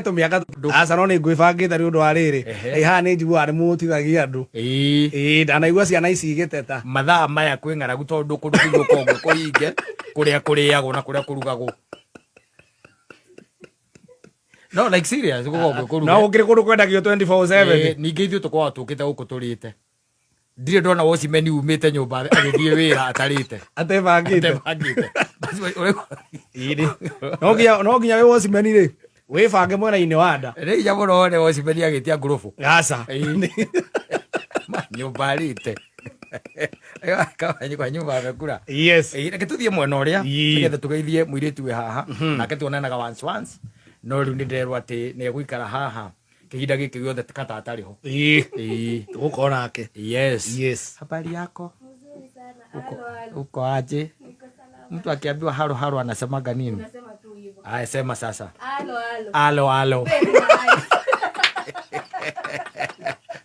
Tũmĩaka aca, no nĩ ngwĩbangĩte nĩ ũndũ wa rĩrĩ. Ĩ haha nĩ njiguaga nĩ mũhutithagia andũ. Ĩĩ, ndanaigua ciana ici igĩteta. Mathaa maya kwĩ ng'aragu tondũ kũndũ kũu gũkoragwo gwĩ kũhinge, kũrĩa kũrĩagwo na kũrĩa kũrugagwo. No, like, serious, gũkoragwo gwĩ kũruge. No gũkĩrĩ kũndũ kwendagio 24/7. Ningĩ ithuĩ tũkoragwo tũkĩte gũkũ tũrĩte. Ndirĩ ndona watchman umĩte nyũmba agĩthiĩ wĩra atarĩte. Atebangĩte. Atebangĩte. Basi No nginya wĩ watchman rĩ, wĩbange mwena-inĩ wa nda. Nĩ hinya mũno wone watchman agĩtia ngurubu. Aca. Nyũmba arĩte. Kwa nyumba amekura. Reke tũthiĩ mwena ũrĩa nĩgetha tũgeithie mũirĩtu wĩ haha nake tuonanaga once once, no rĩu nĩ ndĩrerwo atĩ nĩ egũikara haha kĩhinda gĩkĩ gĩothe kata atarĩ ho. Tũgũkorwo nake. Habari yako? Mzuri sana. Uko, Halo, halo. uko aje? Niko salama. Mtu akiambiwa halo halo anasemaga nini? Unasema tu hivyo. Aya, sema sasa. Halo, halo. Halo halo. Very nice.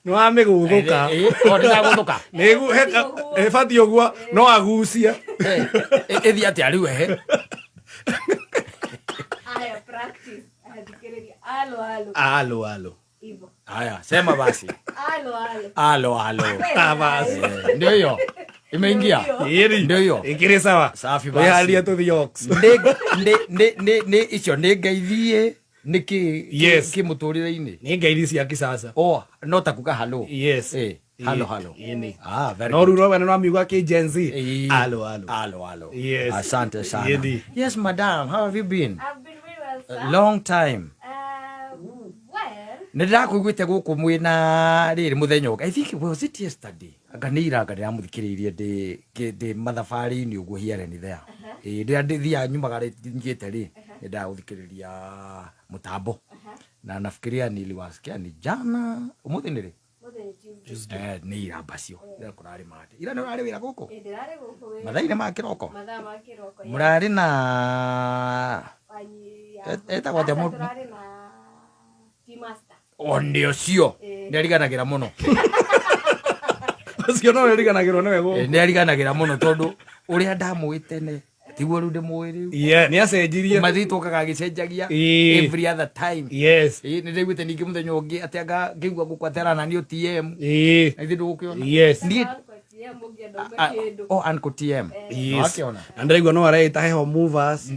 Nĩ wamĩguthũka. O ndĩragũthũka. Ĩbatiĩ ũguo no agucie. Ĩthiĩ atĩa rĩu ehe? Aya, practice. Athikĩrĩria. Halo, halo. Alo alo. Hivyo. Haya, sema basi. Halo, halo. Halo halo. Very Ah, basi. nice. Ndio hiyo. Imeingia. Ndio Ĩri. Ndio hiyo. Ĩkĩrĩ sawa. Safi basi. Wĩharie tũthiĩ ox. Nĩ icio nĩ ngeithie nĩ kĩ kĩ mũtũrĩre-inĩ. Nĩ ngeithi cia kisasa. Oh, no ta kuga halo. Halo halo. Ĩni. Ah, very No good. rĩu no wene no miuga kĩ Gen Z. Alo alo. Halo halo. Yes. Asante sana. Ĩni. Yes, madam, how have you been? I've been very well, sir. Long time. Well, Nĩ ndĩrakũiguĩte gũkũ mwĩna rĩrĩ mũthenya ũngĩ. I think, was it yesterday? Anga nĩ ira, anga ndĩramũthikĩrĩirie ndĩ mathabarĩ-inĩ ũguo here and there. Ĩĩ, rĩrĩa ndĩthiaga nyumaga ngĩte rĩ, nĩ ndagũthikĩrĩria mũtambo. Na nafikiria niliwasikia ni jana, ũmũthĩ nĩ rĩ? Mũthenya Tuesday. Nĩ ira bacio. Ira kũrarĩ mate. Ira nĩ ũrarĩ wĩra gũkũ? Ĩ, ndĩrarĩ gũkũ wĩra. Mathaa-inĩ ma kĩroko? Mathaa ma kĩroko, yeah. Mũrarĩ na Wanyi ya. Etagwo atĩa Aca, tũrarĩ na Tea Master. O nĩ ũcio. Nĩ ariganagĩra mũno. Ũcio no ũriganagĩrwo nĩwe gũkũ. Nĩ ariganagĩra mũno tondũ ũrĩa ndamũĩ tene tiguo rĩu ndĩmũĩ rĩu. Yeah, nĩ acenjirie. Mathiĩ tũkaga agĩcenjagia every other time. Ĩ, nĩ ndaiguĩte ningĩ mũthenya ũngĩ atĩ anga ngĩigua gũkũ atĩ arananio TM. Na ithuĩ ndũgũkĩona. Niĩ Uncle TM ũngĩenda ume Ah, kĩndũ. oh, Uncle TM. Wakĩona. Na ndĩraigua no areita heho movers.